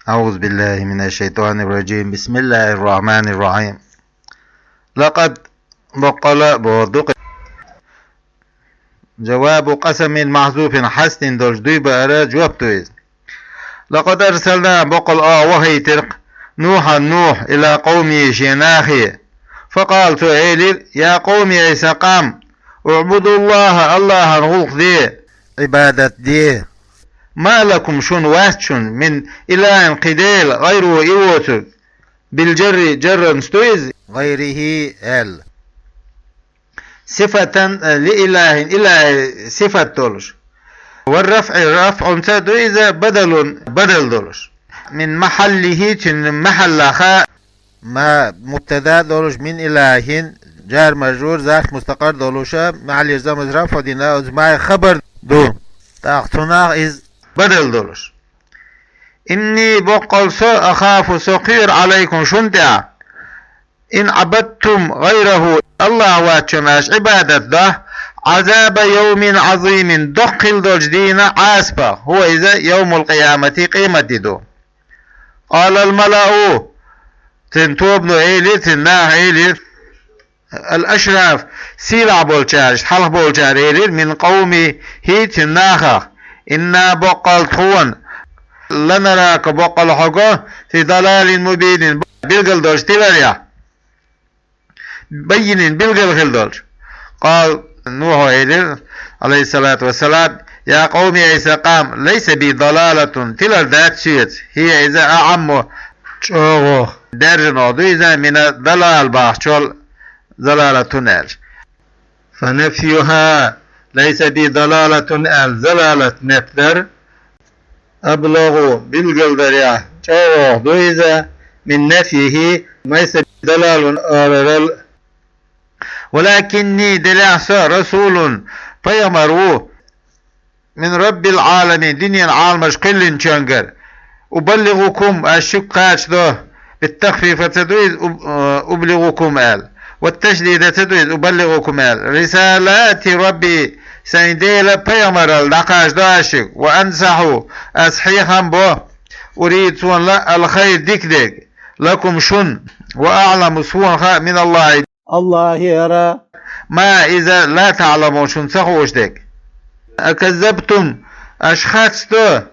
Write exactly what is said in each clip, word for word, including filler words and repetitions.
أعوذ بالله من الشيطان الرجيم. بسم الله الرحمن الرحيم. لقد بقل بوضق. جواب قسم محذوف حذف долуш дуй баара жоп ду иза. لقد أرسلنا بقل آ وحي ترق نوحا نوح إلى قومه شيناخي. فقال цо элира: يا قوم أي сан къам اعبدوا الله الله гӀулакх де, عبادة де. ما لكم шун вац шун من إله кхин Дела غيره и воцург. بالجر جر ду иза غيره аьлла. صفة لإله إله صفة долуш. والرفع رفع ца ду иза بدل بدل долуш. من محله цун махьаллаха ما مبتدا долуш من إله جار مجرور ظرف مستقر долуша, махьаллера заман رفع дина, оцу ما хабар ду. ТӀаккха цунах иза بدل долуш. إني боккъал со أخاف со кхоьру عليكم шун тӀехь إن عبدتم غيره الله вац шун аша عبادة дохь عذاب يوم عظيم доккха хила долчу дийнан Ӏазапах, هو иза يوم القيامة къематди ду. قال الملأ цун тобано элира, цун наха элира, الأشراف сийлахь болчара, хьалха болчара элира, من قومه цун нахах: إنا боккъал тхуна لنراك боккъал хьо го في ضلال مبين билгал долчу тиларехь. بين билгал хила долчу. قال نوح элира عليه الصلاة والسلام: يا قوم أي сан къам ليس بي ضلالة тилар дац соьца, هي иза أعم чӀогӀа даьржина ду иза من الضلال бахчол ضلالة аьлча. فنفيها ليس بي ضلالة аьлла залалат нефдар أبلغ билгал дарехь чӀогӀа ду иза من نفيه ليس بي ضلال аларал. ولكني делахь со رسول пайхамар ву من رب العالمين дуьненан Ӏаламаш кхоьллинчуьнгара. أبلغكم аша шуьга кхачадо, بالتخفيف ца ду иза أبلغكم аьлла, والتشديد ца ду иза أبلغكم аьлла, رسالات ربي сайн Делан пайхамаралла дӀакхачадо аша шуьга, وأنصح аса хьехам бо, أريد суна ла الخير дика дерг, لكم шуна, وأعلم суна хаьа من الله АллахӀера ما иза لا تعلمون шуна ца хууш дерг. أكذبتم аша харцдо,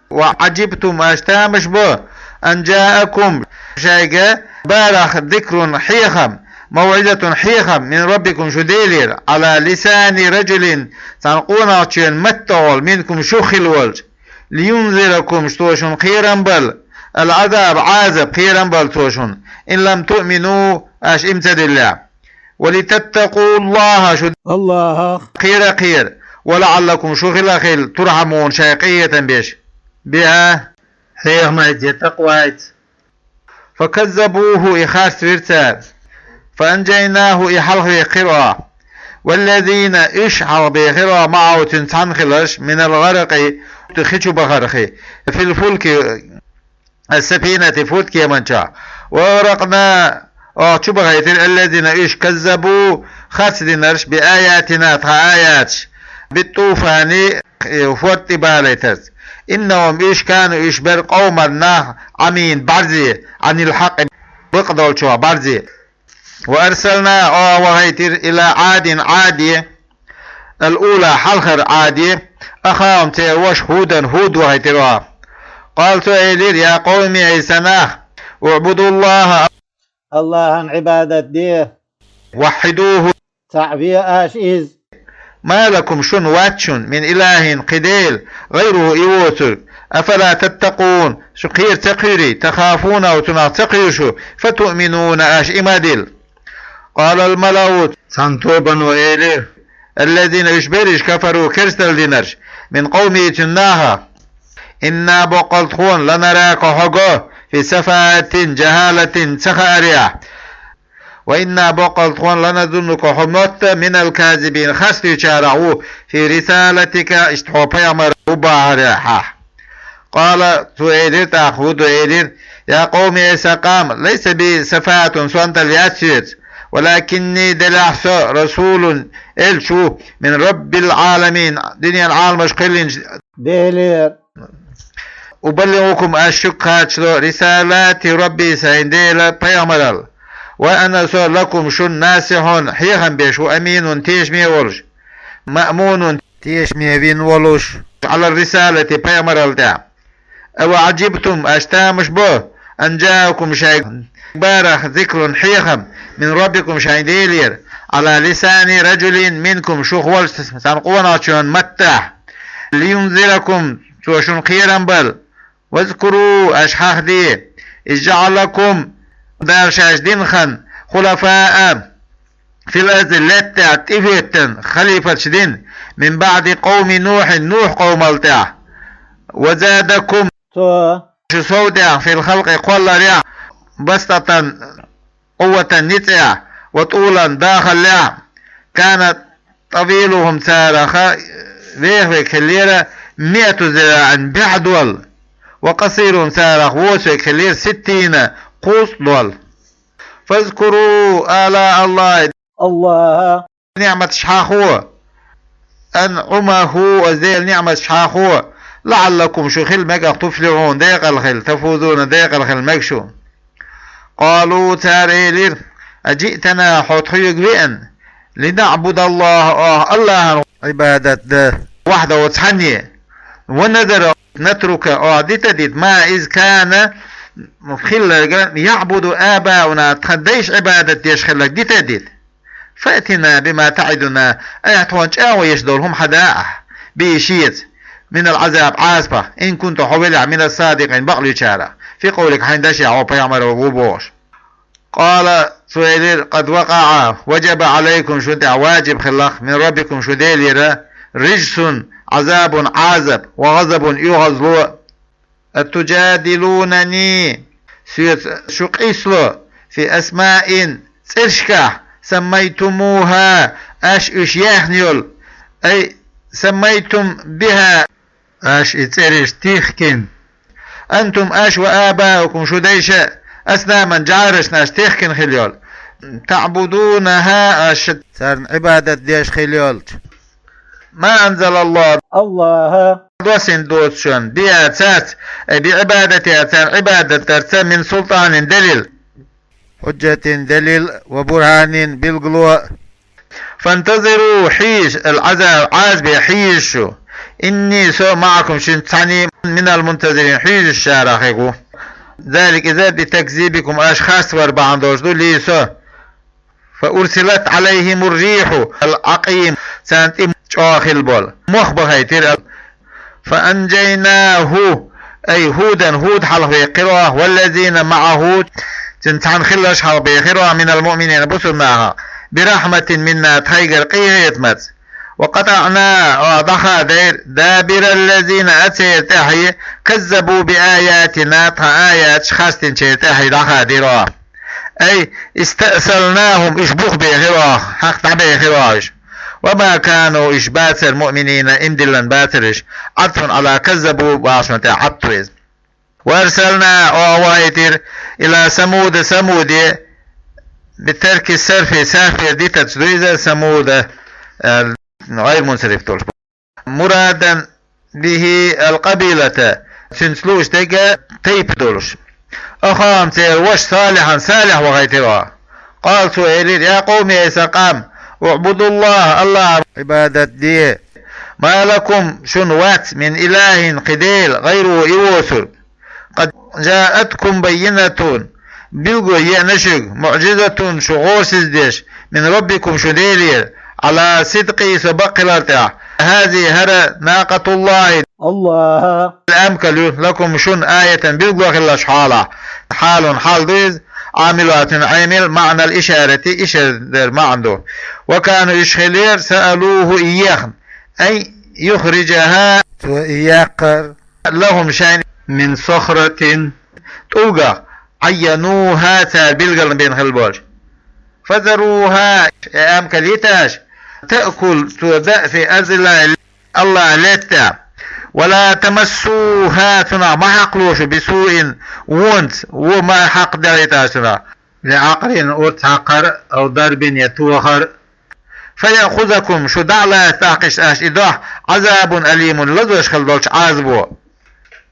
وعجبتم аша тамаш бо, أن جاءكم шайга барах ذكر хьехам, موعظة хьехам من ربكم шун Делера على لسان رجل цхьана къонахчоьнан маттахь волу منكم шух хилла волчу لينذركم цо шуна кхерам бала, العذاب Ӏазап кхерам бала цо шуна, إن لم تؤمنوا аша иман ца диллехь. ولتتقوا الله шу АллахӀах кхера кхера, ولعلكم шу хила хила ترحمون шайн къинхетам беш, بها хьехамайца я такъвайца. فكذبوه и харцвира цара. فأنجيناه и хьалхавехира оха. والذين уьш хьалхабехира оха معه цуьнца цхьаьна хилларш من الغرق хи чу бахархи, في الفلك السفينة фурд кеман чохь. وأغرقنا оха чу бахийтира الذين уьш كذبوا харц динарш بآياتنا тхан аяташ, بالطوفان форд тӀе балийтарца. إنهم уьш كانوا уьш бара قوما нах عمين бӀарзе عن الحق бакъдолчух бӀарзе. وأرسلنا оха вахийтира إلى عاد Ӏаде الأولى хьалхара Ӏаде أخاهم церан ваша هودا Худ вахийтира оха. قال цо элира: يا قوم أي сан нах اعبدوا الله АллахӀан Ӏибадат де, وحدوه цхьаъ ве аша иза. ما لكم шуна вац шуна من إله кхин Дела غيره и воцург. أفلا تتقون шу кхера ца кхуьйрий, تخافونه цунах ца кхуьйру шу, فتؤمنون аша иман дилла. قال الملأ цхьана тобано элира, الذين уьш бара уьш كفروا керсталла динарш من قومه цуьнан нахах: إنا боккъал тхуна لنراك хьо го في سفاهة جهالة ца хаарехь. وإنا боккъал тхуна لنظنك хьо мотта من الكاذبين харц дуьйчарах ву في رسالتك иштта хьо пайхамар ву бахарехь. قال цо элира тӀаккха, Худа элира: يا قوم أي сан къам ليس بي سفاهة сонталла яц соьца, ولكني делахь со رسول элча ву من رب العالمين дуьненан Ӏаламаш кхоьллинчу Делера. أبلغكم, аш шуьга кхачало, رسالات ربي, сайна Делан пайхамаралла. وأنا, со, لكم, шуна, ناصح, хьехам беш ва, أمين, тешаме волуш, مأمون, тешаме вина волуш, على الرسالة, пайхамаралла тӀехь. أوعجبتم, аш тамаш бо, أن جاءكم, шайга барах, ذكر, хьехам, من ربكم, шайн Делера, على لسان رجل منكم, шух волчу цхьана къонахчун маттахь, لينذركم, цо шуна кхерам бала. واذكروا, аш хьахаде, إذ جعلكم, Дала шаьш дина хан, خلفاء في الأرض, лаьттахь тӀехӀоьттина халифаташ дина, من بعد قوم نوح, Нухь къомал тӀехь. وزادكم, цо, шу сов тӀехь, في الخلق, кхолларехь, بسطة, قوة, ницкъехь, وطولا, дахаллехь. كان طويلهم, царах вехавег хиллера, مائة ذراع, бӀе долла, وقصيرهم, царах вусавег хиллера, ستين, кхузткъа долла. فاذكروا آلاء الله, АллахӀан ниӀматаш хьахо, أنعمه, оцу Делан ниӀматаш хьахо, لعلكم, шу хила мегах, تفلحون, декъала хила, تفوزون, декъала хила мега шу. قالوا, цара элира: أجئتنا, хьо тхоьга веана, لنعبد الله, оха АллахӀан Ӏибадат дан, وحده, цхьанне, ونذر, نترك, оха дита а дита, ما, иза, كان, хилларг, يعبد آباؤنا, тхан дайша Ӏибадат деш хилларг дита а дита. فأتنا بما تعدنا, айхьа тхуна чӀагӀо еш долу хӀума хьада ахьа, به, шеца, من العذاب, Ӏазапах, إن كنت, хьо велахь, من الصادقين, бакълуьйчарах, في قولك, хьайн дашехь, хьо пайхамар ву бохуш. قال, цо элира: قد وقع, وجب عليكم, шун тӀехь ваджиб хилла, من ربكم, шун Делера, رجس, عذاب, Ӏазап, وغضب, оьгӀазло. أتجادلونني, соьца шу къийсало, في أسماء, цӀерашкахь, سميتموها, аш уьш яьхна йолу, أي سميتم بها, аш и цӀераш тихкина, أنتم, аш, وآباؤكم, шу дайша, أصناما, жӀарашна аш тихкина хилла йолу, تعبدونها, аш царна Ӏибадат деш хилла йолчу. ما أنزل الله, АллахӀа доссийна доцучунна, بها, цаьрца, أي بعبادتها, царна Ӏибадат дарца, من سلطان, далил, حجة, далил, وبرهان, билгало. فانتظروا, хьийза, العذاب, Ӏазапе хьийза шу. إني, со, معكم, шуьнца цхьаьна, من المنتظرين, хьийзачарах хир ву. ذلك, иза, بتكذيبكم, аш харцвар бахьана долуш ду, لي, со. فأرسلت عليهم الريح العقيم, царна тӀе чӀогӀа хилла болу мох бахийтира. فأنجيناه, أي هودا, ХӀуд хьалхавехира оха, والذين معه, цуьнца цхьаьна хилларш хьалхабехира оха, من المؤمنين, бусалба нахах, برحمة منا, тхайгара къинхетамца. وقطعنا, оха дӀахадийра, دابر الذين, церан тӀаьхье, كذبوا بآياتنا, тхан аяташ харцдинчеран тӀаьхье дӀахадийра оха. أي استأصلناهم, уьш бух бехира оха, хьакха дӀабехира оха уьш. وما كانوا, уьш бацара, مؤمنين, иман диллина бацара уьш, عطف على كذبوا, башна тӀе Ӏатф ву иза. وأرسلنا, оха вахийтира, إلى ثمود, Самуде, بترك الصرف, сарфера дитарца ду иза, Самуда, э, гӀайр мунсариф долуш. مرادا به القبيلة, цуьнца лууш дерг тайпа долуш. أخاهم, церан ваша, صالحا, Салихь вахийтира оха. قال, цо элира: يا قوم, эй сан къам, اعبدوا الله, АллахӀан Ӏибадат де. ما لكم, шуна вац, من إله, кхин дела, غيره, и воцург. قد جاءتكم بينة, билгало еана шуьга, معجزة, шу гӀорасиз деш, من ربكم, шун Делера, على صدقي, со бакъ хилар тӀехь. هذه, хӀара, ناقة الله, АллахӀан амка ю, لكم, шуна, آية, билгало хиларш хьалахь. حال, хьал ду иза, عاملها, цуьнан Ӏамал, معنى الإشارة, ишара дерг маьӀна ду. وكانوا, уьш хиллера, سألوه, и ехна, أن يخرجها, цо и яккхар, لهم, шайна, من صخرة, тӀулгах, عينوها, цара билгалбина хилла болчу. فذروها, и амка йита аш, تأكل, цо даа, في أرض الله, АллахӀан лаьттахь. ولا تمسوها, цунах ма хьакхало шу, بسوء, вонца, вон ма хьакхадахийта аш цунах. لعقر, урс хьакхар, أو ضرب, я тохар. فيأخذكم, шу дӀа а лаца, тӀаккха иштта аш и дохь, عذاب أليم, лазош хилла долчу Ӏазабо.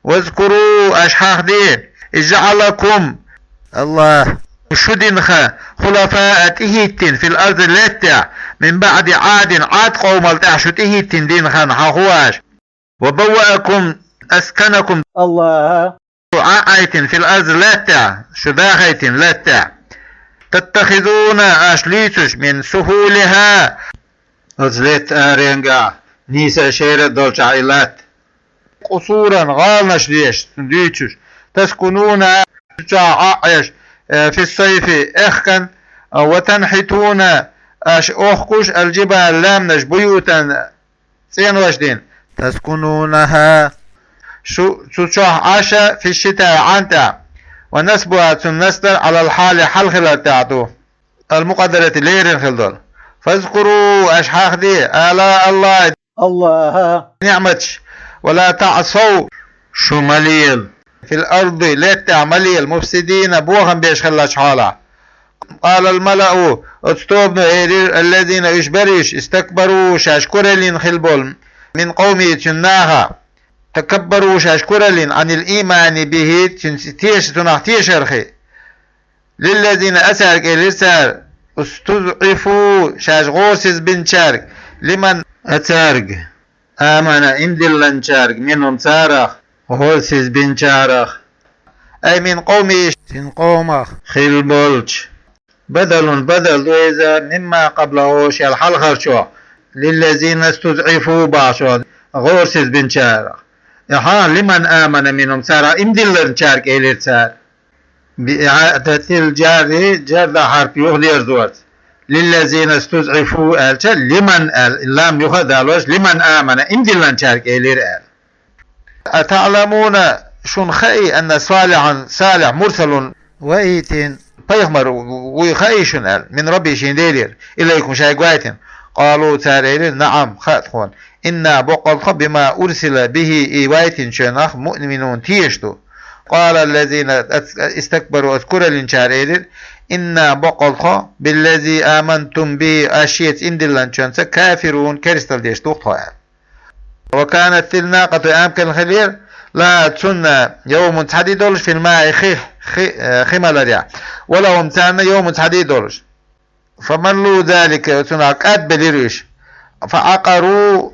Вазкуру, аш хьахде, из жаӀалакум, Аллахь шу динха, хулафаа, тӀехӀиттина, фил арзи, лаьттахь, мин баӀди Ӏадин, Ӏад къомал тӀехь шу тӀехӀиттина динхан хьаху аш. Ва бавваакум, асканакум, Аллахь шу Ӏа Ӏайтина, фил арзи, лаьттахь, шу дахайтина лаьттахь. Таттахизуна, аш луьйцуш, мин сухулиха, оцу летта аренгахь нийса шера долчохь и латта. Къусуран, гӀаланаш деш, дуьйцуш, таскунуна, чохь Ӏа Ӏеш, э, фиссайфи, эхкан, э, ва танхьитуна, аш охкуш, алжибал, лаьмнаш, буютан, цӀенош дин, таскунунаха, шу цу чохь Ӏаша, фишшита, Ӏан тӀехь, ва насбуха, цуьнан насдар, Ӏалал хьали, хьал хилар тӀехь ду. Ал-мукъаддарати, леррина хила долу. Фазкуру, аш хьахде, ала Аллахь, Аллахьа ниъматаш, ва ла таӀсав, шу ма лела, фил арди, леттехь ма лела, муфсидина, бохам беш хиллачу хьолахь. Къалал малау, оцу тобано элира, аллазина, уьш берриш, истакбару, шаьш кураллина хила болу, мин къовмихи, цуьнан нахах, такаббару, шаьш кураллина, Ӏанил иймани бихи, цуьнца теша, цунах тешархи. Лиллазина, ацаьрга элира цара, устузӀифу, шаьш гӀорасиз бинчаьрга, лиман, ацаьрга, амана, имдилланчаьрга, минхум, царах, гӀорасиз бинчарах, ай мин къовмихи, цуьнан къомах, хила болчу. Бадалун, бадал ду иза, мимма къаблаху, шел хьалхарчох, лиллазина стузӀифу бахьаш, гӀорасиз бинчарах. Ахьа, лиман амана минхум, царах имдилланчаьрга элира цара. БииӀадатил жарри, жарда хьарф юхадерзорца. Лиллазина стузӀифу аьлча, лиман аьлла, лам юха а далош, лиман амана, имдилланчаьрга элира аьлла. АтаӀламуна, шуна хаий, анна Салихьан, Салихь, мурсалун, ваийтина пайхамар вуй хаий шуна аьлла, мин Рабби, шен Делера, илайкум, шайга ваийтина. Къалу, цара элира, наӀам, хаьа тхуна. Инна, боккъал тхо, бима урсила бихи, и вайтинчунах, муъминун, теша ду. Къала аллазина, ац-, истакбару, оцу кураллинчара элира, инна, боккъал тхо, биллази амантум бихи, аш шеца имдилланчунца, кафирун, керстал деш ду тхо аьлла. Ва канат-тил накъату, амкалан хилира, лаха, цунна, йовмун, цхьа де долуш, фил маи, хи, хи, э, хи маларехь. Ва лахум, царна, йовмун, цхьа де долуш. Фамаллу залика, цунах кӀадбелира уьш. Фаъакъару,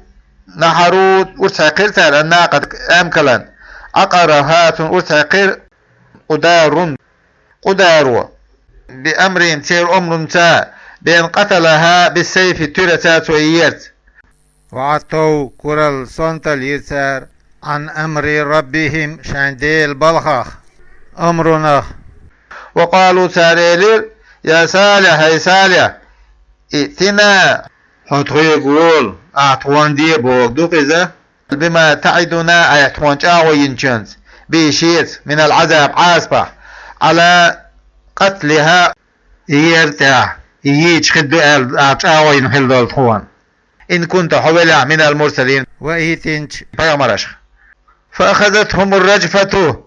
нахьару, урс хьаькхира цара, аннакъат, амкалан. Ӏакъараха, цунна урс хьаькхира, къударун, къударо. Биамрихим, церан омрунца, бен къаталаха биссайфи, туьраца цо ерца. Ва Ӏатав, куралла сонталла йира цара, Ӏан амри раббихим, шайн Делан балхах, амрунах. Ва къалу, цара элира, я Салихь, хӀай Салихь, иътина, хьо тхоьга волу, ахьа тхуна де бохург ду-кх иза, бима таӀидуна, ахьа тхуна чӀагӀо йинчуьнца, бихи, шеца, минал Ӏазаби, Ӏазапах, Ӏала къатлиха, и ерна тӀехь, и йийча хир ду аьлла, ахьа чӀагӀо йина хила долу тхуна. Ин кунта, хьо велахь, минал мурсалин, ваийтинчу пайхамарашха. Фаахазатхумур-раджфату,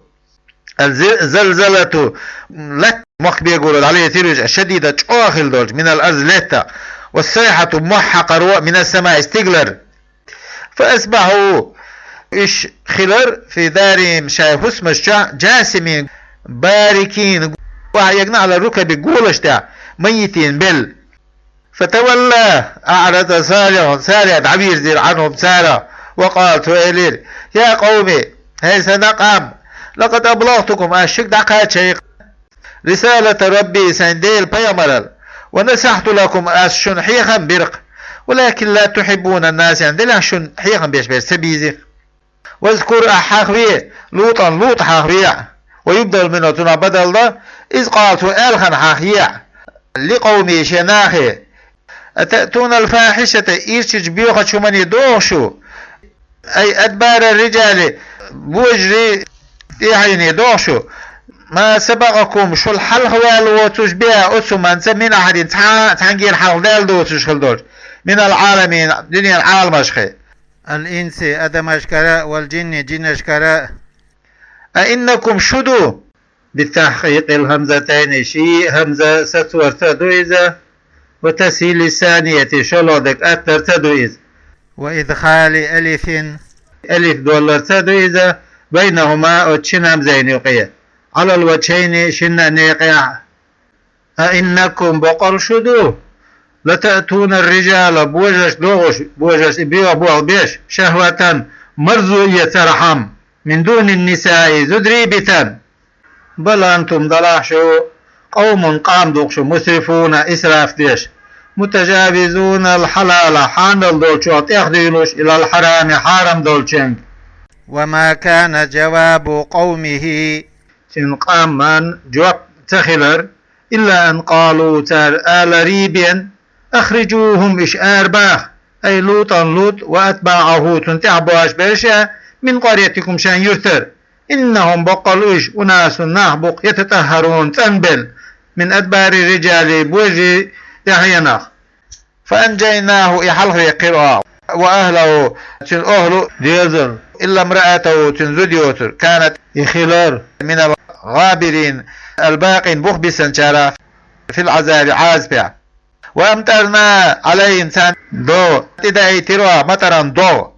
аль-зи-, залзалату, латта мохк бегоро дӀалецира уьш, аш-шадида, чӀогӀа хила долчу, минал арзи, летта, вассайхьату, мохь хьакхаро, минас-самаи, стигалара. Фаасбахьу, уьш хилира, фи дарихим, шайн хӀусамаш чохь, жасимин, барикин, вахьа ягна, Ӏала рукаби, голаш тӀехь, майитин, белла. Фатавалла, аъраза Салихьун, Салихь дӀавирзира, Ӏанхум, царах, ва къала, цо элира, я къовми, хӀай сан къам, лакъад аблагътукум, ас шуьга дӀакхаьчна-кх, рисалата рабби, сайн Делан пайхамаралла, ва насахьту лакум, ас шуна хьехам бира-кх, валакин ла тухьиббуна ан-насихьин, делахь шуна хьехам беш берш ца беза-кх. Вазкур, ахь хьахве, ЛутӀан, ЛутӀ хьахве, ва юбдал минху, цунах бадал дан, из къала, цо аьлла хан хьахъе, ликъовмихи, шен нахе. Атаътунал фахьишата, ирчачу боьхачу хӀумане догӀу шу? Ай адбарар-риджали, божарийн тӀаьхьене догӀу шу? Ма сабакъакум, шул хьалха ваьлла воцуш, биха, оцу хӀуманца, мин ахьадин, цхьа, цхьаьнгара хьалха даьлла доцуш хила долуш, минал Ӏаламин, дуьненан Ӏаламашхе. Ал-инси, адамашкара, вал-джинни, джиннашкара. А иннакум, шу ду? Битахькъикъил хӀамзатайни, ши хӀамза сацорца ду иза, ва тасхьили санияти, шолгӀа дерг аттарца ду иза, ва идхали алифин, алиф долларца ду иза, بينهما, оцу шина мазийн юкъе, على الوجهين, шина некъехь. أئنكم, бакъ шу ду, لتأتون الرجال, божарш догӀуш, божарш и боьха болх беш, شهوة, марзо эцархьама, من دون النساء, зударий битина. بل أنتم, делахь шу, قوم, къам ду-кх шу, مسرفون, исраф деш, متجاوزون الحلال, хьанал долчух тӀехдуьйлуш, إلى الحرام, хьарам долчуьнга. وما كان جواب قومه, цуьнан къаман жоп ца хилира, إلا أن قالوا, цара аларий бен, أخرجوهم, уьш арабаха, أي لوطا, Лут, وأتباعه, цунна тӀаьхьа боьрша берш а, من قريتكم, шайн юьртара. إنهم, баккъал уьш, أناس, нах бу-кх, يتطهرون, цӀанбелла, من أدبار الرجال, божарийн тӀаьхьенах. فأنجيناه, и хьалхаваьккхира оха, وأهله, цуьнан охӀла а доьзал, إلا امرأته, цуьнан зуда йоцург, كانت, и хилира, من الغابرين, الباقين, бух бисинчарах, في العذاب, Ӏазапехь. وأمطرنا عليهم, царна догӀа, тӀедаийтира оха, مطرا, догӀа.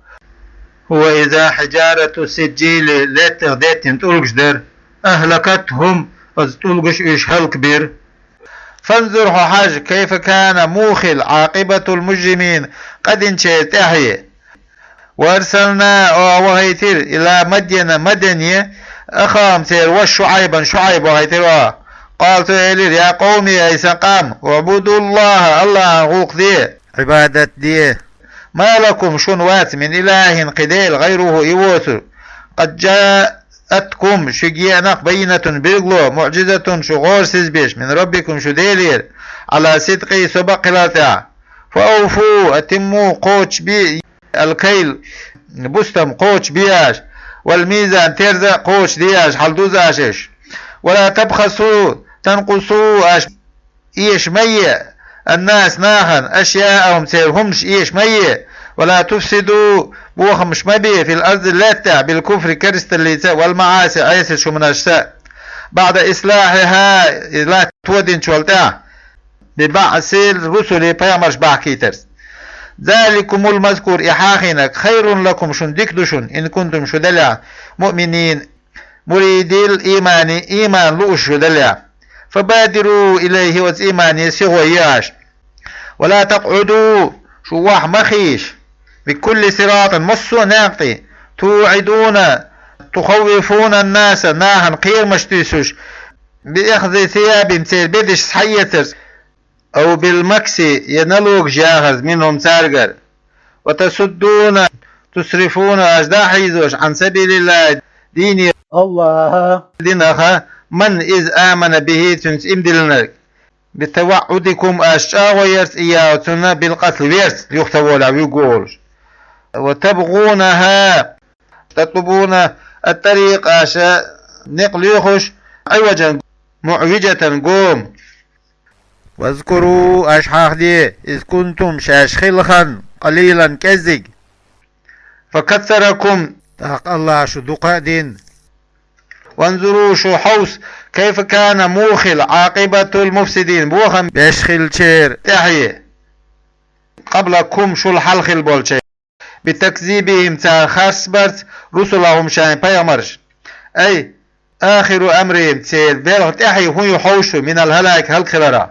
هو إذا حجارة سجيل, лаьттах деттина тӀулгаш дара. أهلكتهم, оцу тӀулгаша уьш хӀаллакбира. فانظر, хьо хьажа, كيف كان, муха хилла, عاقبة المجرمين, къа динчеран тӀаьхье. وأرسلنا, оха вахийтира, إلى مدين, Мадине, أخاهم, церан вашас, شعيبا, ШуӀайб вахийтира оха. قال, цо элира: يا قوم, ай сан къам, اعبدوا الله, АллахӀан гӀуллакх де, Ӏибадат де. ما لكم, шуна вац, من إله, кхин дела, غيره, и воцург. قد جاءتكم, шуьга еана-кх, بينة, билгало, معجزة, шу гӀорасиза беш, من ربكم, шун Делера, على صدقه, со бакъ хилар тӀехь. فأوفوا, أتموا, кхочушбе, الكيل, бустам кхочушбе аша, والميزان, терза а кхочушде аша, хьалдуза аша уьш. ولا تبخسوا, تنقصوا, аша эша ма е, الناس, нахана, أشياءهم, церан хӀуманаш эша ма е, ولا تفسدوا, бохамаш ма бе, في الأرض, лаьттахь, بالكفر, керсталлица, والمعاصي, Ӏеса хӀуманашца, بعد إصلاحها, и латта тодинчул тӀаьхьа, ببعث الرسل, пайхамарш бахкийтарца. ذلكم المذكور, и хьахийнарг, خير لكم, шуна дика ду шуна, إن كنتم, шу делахь, مؤمنين, مريدي الإيمان, ийман лууш шу делахь. فبادروا إليه, оцу иймане сихо е аша. ولا تقعدوا, шу охьа ма хийша, بكل صراط, массо а некъа тӀе, توعدون, تخوفون الناس, нахана кхерамаш туьйсуш, بأخذ ثيابهم, церан бедаш схьаэцарца, أو بالمكس, я налогаш яхарца, منهم, цаьргара. وتصدون, تصرفون, аша дӀахьийзош, عن سبيل الله, дийне, АллахӀан динах, من, иза, آمن به, цуьнца ийман диллинарг. بتوعدكم, аша чӀагӀо ярца, إياه, цунна, بالقتل, верца, юха ца волахь вуьгу олуш. وتبغونها, تطلبون الطريق, аша некъ лоьхуш, عوجا, معوجة, гома. واذكروا, аша хьахаде, إذ كنتم, шаьш хилла хан, قليلا, кӀеззиг. فكثركم, тӀаккха АллахӀа шу дукха а дина. وانظروا, шу хьовса, كيف كان, муха хилла, عاقبة المفسدين, бохам беш хиллачеран тӀаьхье, قبلكم, шул хьалха хилла болчеран. بتكذيبهم, цара харцбарца, رسلهم, шайн пайхамарш. أي آخر أمرهم, церан белхан тӀаьхье хӀун ю хьовса шу, من الهلاك, хӀаллакьхиларах.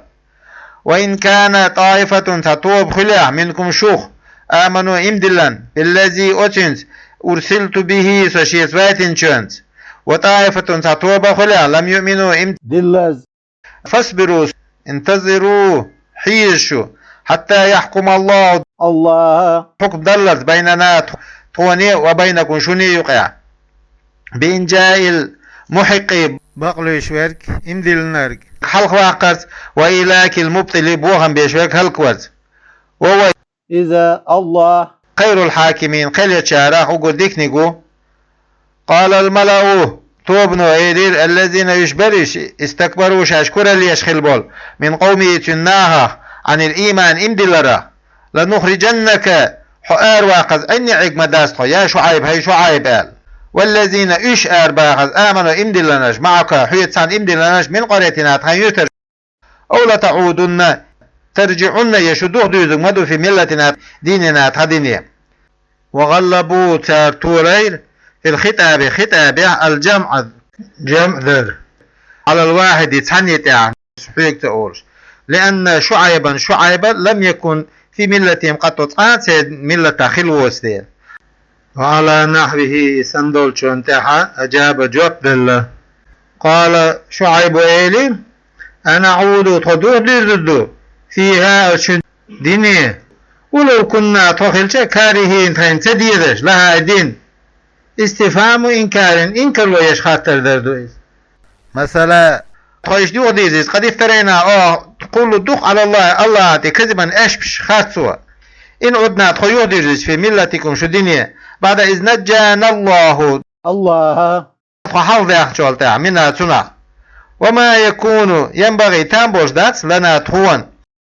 وإن كان طائفة, цхьа тоба хуьлехь, منكم, шух, آمنوا, ийман диллина, بالذي, оцуьнца, أرسلت به, со шеца вайтинчуьнца, وطائفة, цхьа тоба хуьлехь, لم يؤمنوا, ийман диллаза, فاصبروا, انتظروا, хьийза шу, حتى يحكم الله, АллахӀан хьукам даллалц, بيننا, тхоне, وبينكم, шуне юкъахь. بإنجاء المحق, бакълуьйш верг, ийман диллинарг, хьалхаваккхарца, وإهلاك المبطل, бохам беш верг хӀаллакварца. وهو, иза, АллахӀ, خير الحاكمين, кхел ечарах уггар диканиг ву. قال الملأ, тобано элира, الذين, уьш берриш, استكبروا, шаьш куралла еш хилла болу, من قومه, цуьнан нахах, عن الإيمان, ийман дилларах. لنخرجنك, хьо араваккхаза Ӏине Ӏийг ма дац тхо, يا شعيب, хӀай ШуӀайб, аьлла. والذين, уьш арабахаза, آمنوا, ийман диллинарш, معك, хьоьца цхьаьна ийман диллинарш, من قريتنا, тхан юьртарш. أو لتعودن, ترجعن, я шу духадуьйзург ма ду, في ملتنا, динина, тхан дине. وغلبوا, цара торайра, في الخطاب, хитӀабехь, الجمع, جمع дар, على الواحد, цхьанне тӀехь хьоьга ца олуш. لأن شعيبا, ШуӀайб, لم يكن في ملتهم قط, цкъа а церан миллатехь хилла воцу дела. وعلى نحوه, и санна долчунна тӀехь, أجاب, жоп делла. قال شعيب, элира: أنعود, тхо юхадирзур ду, فيها, оцу шун дине, ولو كنا, тхо хилча а, كارهين, тхайна ца дезаш, لها, и дин. استفهام إنكار, инкарло еш хаттар дар ду иза. Масала, тхо иштта юхадирзийча, قد افترينا, оха кхуллур ду-кх, على الله, АллахӀа тӀе, كذبا, аьшпаш, харцо. إن عدنا, тхо юхадирзийча, في ملتكم, шун дине, بعد إذ نجانا الله, АллахӀа тхо хьалхадаьхначул тӀаьхьа, منها, цунах. وما يكون, ينبغي, там болуш дац, لنا, тхуна,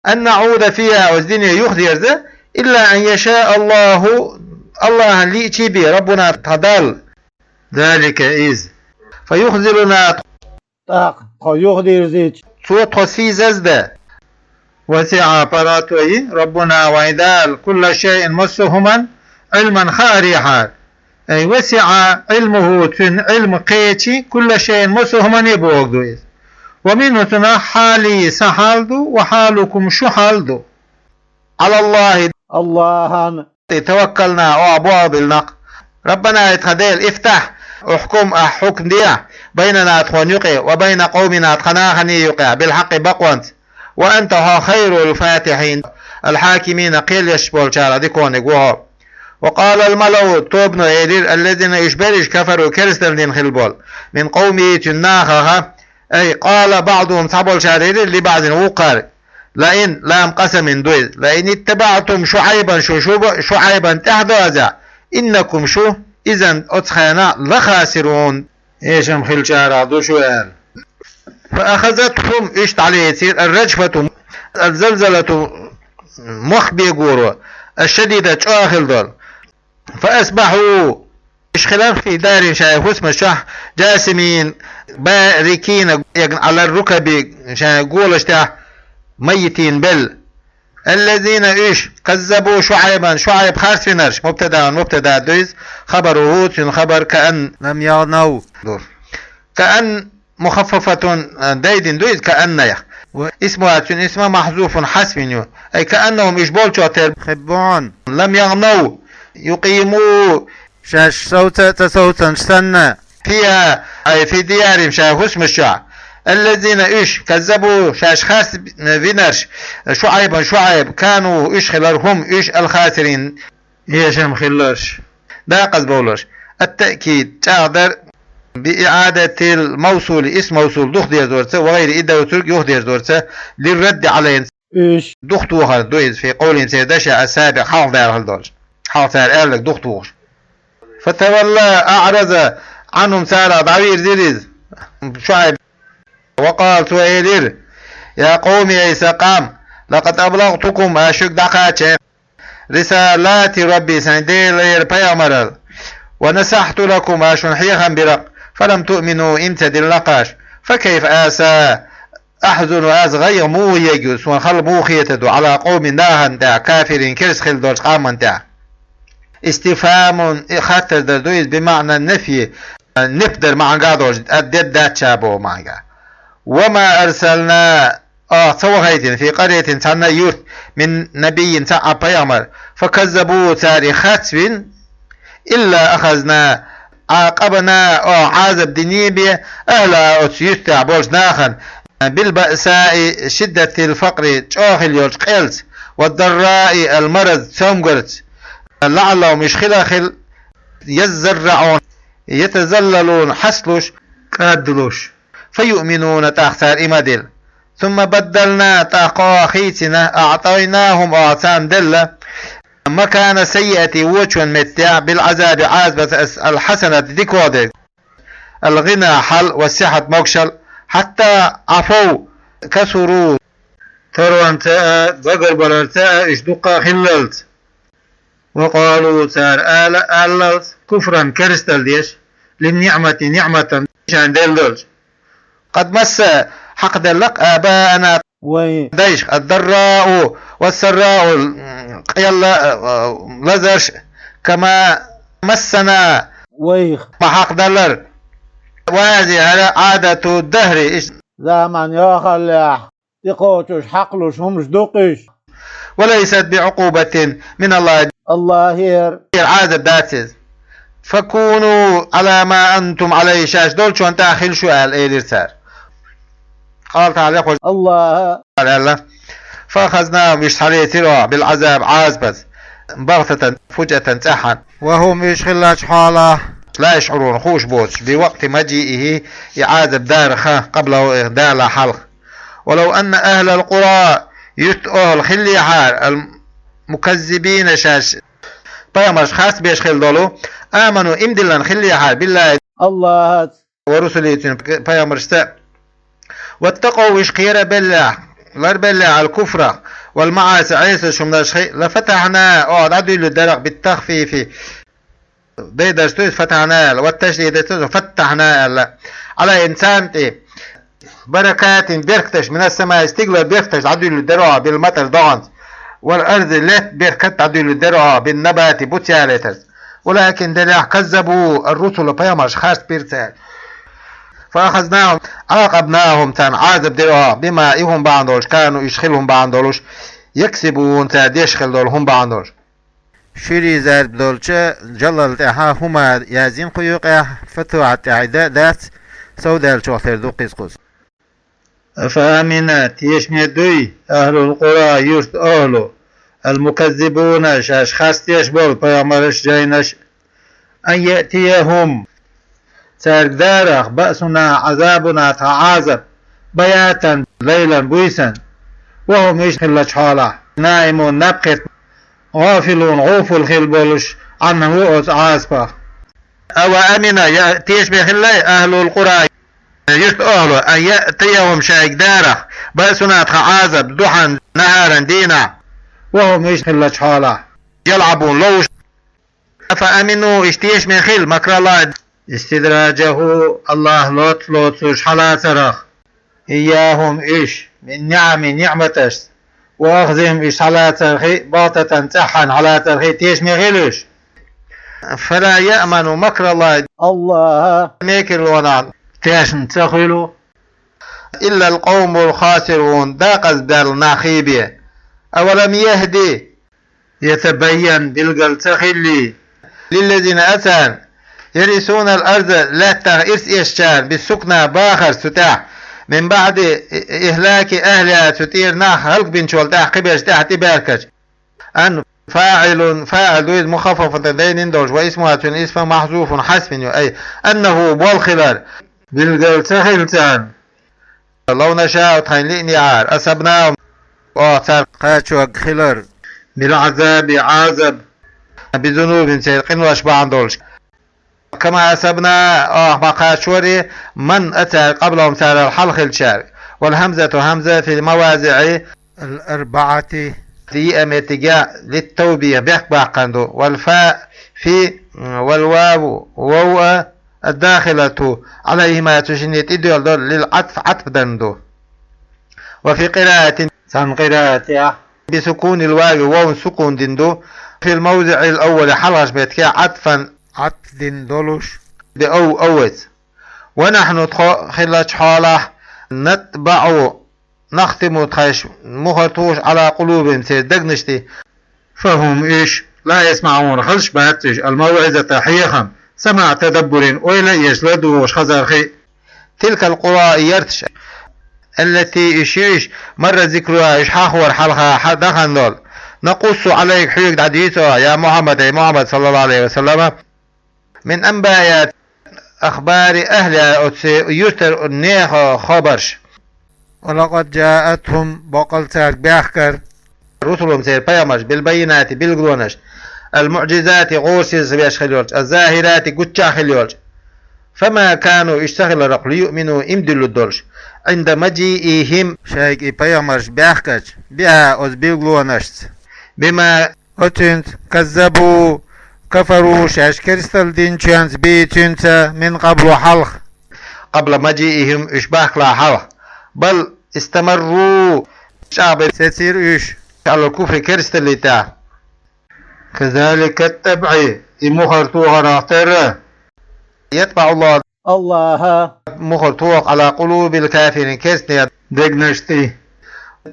أن نعود فيها, оцу дине юхадерза, إلا أن يشاء الله, АллахӀана лиъча бен, ربنا, тхан Далла, ذلك, иза. فيخزلنا, тӀаккха тхо юхадирзийча, цо тхо сийсаздан. وسع, паргӀато йи, ربنا, вайн Дала, كل شيء, массо а хӀуманна, علما, хаарехьара. أي وسع علمه, цуьнан Ӏилма кхечи, كل شيء, массо а хӀуманна бохург ду иза. ومنه, цунах, حالي, сан хьал ду, وحالكم, шун хьал ду. على الله, АллахӀана, توكلنا, оха болх биллина-кх. ربنا, ай тхан Дела, افتح, احكم, ахь хьукам дехьа, بيننا, тхуна юкъе, وبين قومنا, тхан нахана юкъе, بالحق, бакъонца. وأنت, хьо, خير الفاتحين, الحاكمين, кхел еш болчарах диканиг ву хьо. وقال الملأ, тобано элира, الذين, уьш берриш, كفروا, керстанал дина хилла болу, من قومه, цуьнан нахаха, أي قال بعضهم, цхьаболчара элира, لبعض, вукхара, لئن, لام قسم ду иза, لئن اتبعتم شعيبا, шу, шу, ШуӀайбана тӀаьхьа дозахь, إنكم, шу, إذا, оцу хенахь, لخاسرون, эшам хиллачарах ду шу аьлла. فأخذتهم, уьш дӀалецира, الرجفة, الزلزلة, мох бегоро, الشديدة, чӀогӀа хилла долу. فأصبحوا, уьш хиларх, في دارهم, шайн хӀусамаш чохь, جاثمين, باركين, эгна, على الركب, шайн голаш тӀехь, ميتين, белла. الذين, уьш, كذبوا شعيبا, ШуӀайб харцвинарш, مبتدأ, мубтада ду иза, خبره, цуьнан хабар, كأن لم يغنوا ду. كأن مخففة, дайдина ду иза, كأن-х. واسمها, цуьнан исма, محذوف, хьаьсвина ю. أي كأنهم, уьш болчохь тера, خبع, لم يغنوا, يقيموا, шаьш совца а ца совцанаш санна, فيها, أي في ديارهم, шайн хӀусамаш чохь. الذين, уьш, كذبوا, шаьш харцвинарш, شعيبا, ШуӀайб, كانوا, уьш хилар, هم, уьш, الخاسرين, эшам хилларш, декъаза бовларш. التأكيد, чӀагӀдар, بإعادة الموصول, исм мавсул духадерзорца, وغيره, и доцург юхадерзорца, للرد عليهم, уьш духатохар ду иза, في قولهم, церан дешах, السابق, хьалха даьлла хилла долуш, хьалха цара аьлларг духатухуш. فتولى, أعرض, عنهم, царах дӀавирзира иза, ШуӀайб. وقال, цо элира: يا قوم, ай сан къам, لقد أبلغتكم, ас шуьга дӀакхаьчча, رسالات ربي, сайн Делера пайхамаралла, ونصحت لكم, ас шуна хьехам бира-кх, فلم تؤمنوا, ийман ца диллина-кх аш. فكيف, аса, أحزن, ас гӀайгӀа муха егайо, суна хала муха хетадо, على قوم, нахана тӀехь, كافرين, керста хилла долчу къаманна тӀехь. استفهام, хаттар дар ду иза, بمعنى النفي, неф дар маьӀнехь долуш, а, дед дац ша боху маьӀнехь. وما أرسلنا, оха ца вахийтина, في قرية, цхьанна а юрта, من نبي, цхьа а пайхамар, فكذبوه, цара и харцвина, إلا أخذنا, عاقبنا, оха Ӏазап диний бен, أهلها, оцу юьртахь болчу нахана, بالبأساء, شدة الفقر, чӀогӀа хилла йолчу къелца, والضراء, المرض, цомгарца, لعلهم, уьш хиларх хилла, يضرعون, يتذللون, хьасталуш, кӀаддалуш, فيؤمنون, тӀаккха цара и ма дилла. ثم بدلنا, тӀаккха оха хийцина, أعطيناهم, оха царна делла, مكان السيئة, вочун меттехь, بالعذاب, Ӏазапаца, الحسنة, дикох дерг, الغنى, хьал, والصحة, могушалла, حتى عفوا, كثروا, таронца а, багарбаларца а уьш дуккха а хиллалц. وقالوا, цара ала, аллалц, كفرا, керсталла деш, للنعمة, ниӀматан, шайн делла долчу. قد مس, хьакхаделла-кх, آباءنا, вайн дайшка, الضراء والسراء, къелла, лазарш, كما مسنا, вайх. Ма хьакъ далар. وهذه هذا عادة الدهر. Иш заман яхаллехь, тӀекхочуш хьакхалуш хӀумаш ду-кх уьш. وليست بعقوبة من الله. АллахӀера Ӏазап дац иза. فكونوا على ما أنتم عليه, шаьш долчунна тӀехь хила шу аьлла, элира цара. Къала таӀала, хьо АллахӀа аьлла. فأخذناهم, уьш схьалецира оха, بالعذاب, Ӏазапаца, بغتة, فجأة, цӀаьххьана. وهم, уьш хиллачу хьолахь, لا يشعرون, хууш боцуш, بوقت مجيئه, и Ӏазап дарах, قبله, далахь хьалха. ولو أن أهل القرى, юьртан охӀла хиллехьара, المكذبين, шаьш пайхамарш харцбеш хилла долу, آمنوا, иман диллина хиллехьара, بالله, АллахӀаца, ورسله, цуьнан пайхамаршца, واتقوا, уьш кхера беллехь, лар беллехь, الكفر والمعاصي, Ӏесачу хӀуманаш хи, لفتحنا, оха дӀадуьйлур дара-кх, بالتخفيف, бедарш ду иза, فتحنا аьлла, والتشديد, فاتحنا аьлла, عليهم, царна тӀе, بركات, беркаташ, من السماء, стигалара беркаташ дӀадуьйлур дара оха, بالمطر, догӀанца, والأرض, лаьтта беркат дӀадуьйлур дара оха, بالنبات, буц ялийтарца. ولكن, делахь, كذبوا الرسل, пайхамарш харцбира цара. فأخذناهم, عاقبناهم, царна Ӏазап дира оха, بما, и хӀума бахьана долуш, كانوا, уьш хилла хӀума бахьана долуш, يكسبون, цара деш хилла долу хӀума бахьана долуш. Ширин зарба долчу жаллал тӀаьхьа хӀума яздина кху юкъехь, фатуьйхьа тӀехь и да а дац, совдаьллачух тера ду-кх иза кхуза. أفأمن, тешаме дуй, أهل القرى, юьртан охӀла, المكذبون, шаьш харцдеш болу пайхамарш, жайнаш, أن يأتيهم, цаьрга дарах, بأسنا, Ӏазабуна, тхан Ӏазап, بياتا, лайлан буьйсанна, وهم, уьш хиллачу хьолахь, نائمون, наб кхетта, غافلون, гӀуфул хилла болуш, عنه, оцу Ӏазапах. أوأمن, я, тешаме хиллий, أهل القرى, юьртан охӀла, أن يأتيهم, шайга дарах, بأسنا, тхан Ӏазап, ضحى, نهارا, дийнахь, وهم, уьш хиллачу хьолахь, يلعبون, ловш. أفأمنوا, уьш тешаме хилла, مكر الله, استدراجه, АллахӀа лоцуш-лоцуш хьалацарах, إياهم, уьш, من نعم, ниӀматашца, وأخذهم, уьш хьалацархи, بغتة, цӀеххьана хьалацархи, тешаме хилла уьш. فلا يأمن مكر الله, АллахӀан мекарлонах тешна ца хуьлу, إلا القوم الخاسرون, декъаза даьлла нах хий бен. أولم يهد, يتبين, билггал ца хиллий, للذين, царна, يرثون الأرض, лаьттах ирс эшначарна, بالسكنى, бахарца цу тӀехь, من بعد إهلاك أهلها, цу тӀера нах хӀаллакбинчул тӀаьхьа, кхиберш тӀаьхьа тӀебаьхкича. أن, فاعل, фаӀил ду иза, مخففة, дайнина долуш, واسمها, цуьнан исма, محذوف, хьазфина ю, أي أنه, болх хилар, билггал ца хилла царна. لو نشاء, тхайна лиънехьара, أصبناهم, оха царна кхачорг хилар, بالعذاب, Ӏазап, بذنوبهم, церан къинош бахьана долуш. كما أصبنا, оха ма кхачорий, من, цаьрга, قبلهم, царал хьалха хиллачаьрга. والهمزة, хӀамза, في المواضع الأربعة, диъ меттигехь, للتوبيخ, бехк баккхарна ду. والفاء في, والواو, вов а, الداخلة عليهما, цу шинна тӀедоьлла долу, للعطف, Ӏатф дарна ду. وفي قراءة, цхьана къираатехь, بسكون الواو, вовна сукун дина ду, في الموضع الأول, хьалхарчу меттигехь, عطفا, Ӏатф дина долуш, بأو, овца. ونحن, тхо хиллачу хьолахь, نطبع, نختم, тхаьш мухӀар тухуш, على قلوبهم, церан дегнаш тӀе. فهم, уьш, لا يسمعون, хазаш бац уьш, الموعظة, хьехам, سماع تدبر, ойла а еш, ладугӀуш хазархи. تلك القرى, и ярташ, التي, уьш ю уьш, مر ذكرها, уьш хьахор хьалха хьа-, дахана долу. نقص عليك, хьоьга дӀадуьйцу оха, يا محمد, эй Мухьаммад, صلى الله عليه وسلم, من أنباء, أخبار أهلها, оцу юьртара нехан хабарш. ولقد جاءتهم, баккъал цаьрга баьхкира, رسلهم, церан пайхамарш, بالبينات, билгалонаш, المعجزات, гӀорасиз беш хилла йолчу, الزاهرات, гуччахь хилла йолчу. فما كانوا, уьш ца хилира-кх, ليؤمنوا, иман диллур долуш, عند مجيئهم, шайга и пайхамарш баьхкича, بها, оцу билгалонашца. بما, оцуьнца, كذبوا, كفروا, шаьш керсталла динчуьнца, به, цуьнца, من قبل, хьалха. قبل مجيئهم, уьш бахкалахь хьалха. بل استمروا, чӀагӀбе сецира уьш, على الكفر, керсталлин тӀехь. كذلك الطبع, и мухӀар тохарх терра, يطبع الله, Аллаха, мухӀар тоху, على قلوب الكافرين, керстанийн дегнаш тӀе.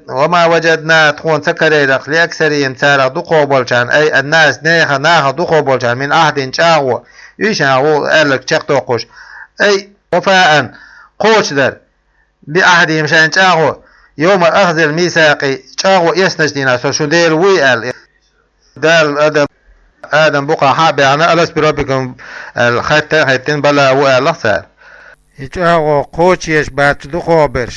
وما وجدنا, тхуна ца карийра, لأكثرهم, царах дукхох болчарна, أي الناس, нехан, нахах дукхох болчарна, من عهد, чӀагӀо, уьш а гӀо аьлларг чекхдоккхуш, أي وفاء, кхочушдар, بعهدهم, шайн чӀагӀо, يوم أخذ الميثاق, чӀагӀо эцначу дийнахь, со шун Дела вуй аьлла. Дала Адам, Адам букъа хьа а баьхна, ألست بربكم аьлла, хатта а хаттина, بلى, ву аьлла цара. И чӀагӀо кхочушъеш бац дукхох берш.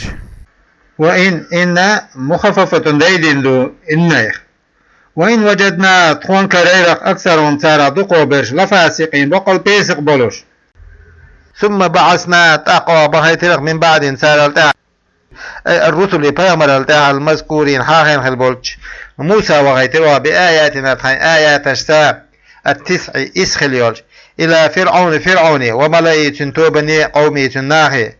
وإن, إن مخففة, дайдина ду иннах. وإن وجدنا, тхуна карийра, أكثرهم, царах дукхох берш, لفاسقين, боккъал песакъ болуш. ثم بعثنا, тӀаккха бахийтира من بعدهم, царал тӀаьхьа, أي الرسل, пайхамарал тӀаьхьа, المذكورين, хьахийна хилла болчу, Муса вахийтира, بآياتنا, тхайн аяташца, التسع, исс хилла йолчу, إلى فرعون, ФирӀауне, وملئه, цуьнан тобане, قومه, цуьнан нахе.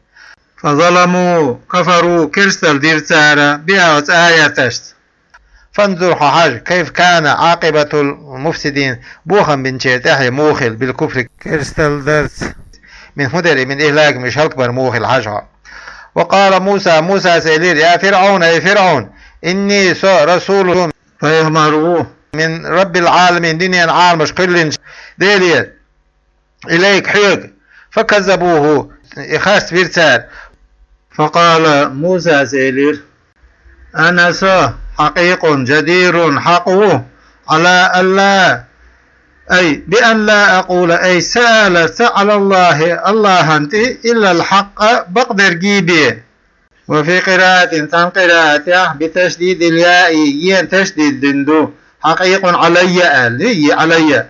فظلموا, كفروا, керсталла дира цара, بها, оцу аяташца. فانظر, хьо хьажа, كيف كان عاقبة المفسدين, бохам бинчеран тӀаьхье муха хилла, بالكفر, керсталла дарца, من, хӀун дерг, من إهلاكهم, уьш хӀаллакбар муха хилла, хьажа хьо. وقال موسى, Мусас элира: يا فرعون, أي ФирӀаун, إني, со, رسول, пайхамар ву, من رب العالمين, дуьненан Ӏаламаш кхоьллинчу Делера, إليك, хьоьга. فكذبوه, и харц вира цара. فقال, Мусас элира: أنا, со, حقيق, جدير, хьакъ ву, على أن لا, أي بأن لا أقول, أي ца аларца, على الله, Аллахьан тӀе, إلا الحق, бакъдерг бен. وفي قراءة, цхьана къираатехь, بتشديد الياء, ен ташдид дина ду, حقيق علي аьлла, е علي.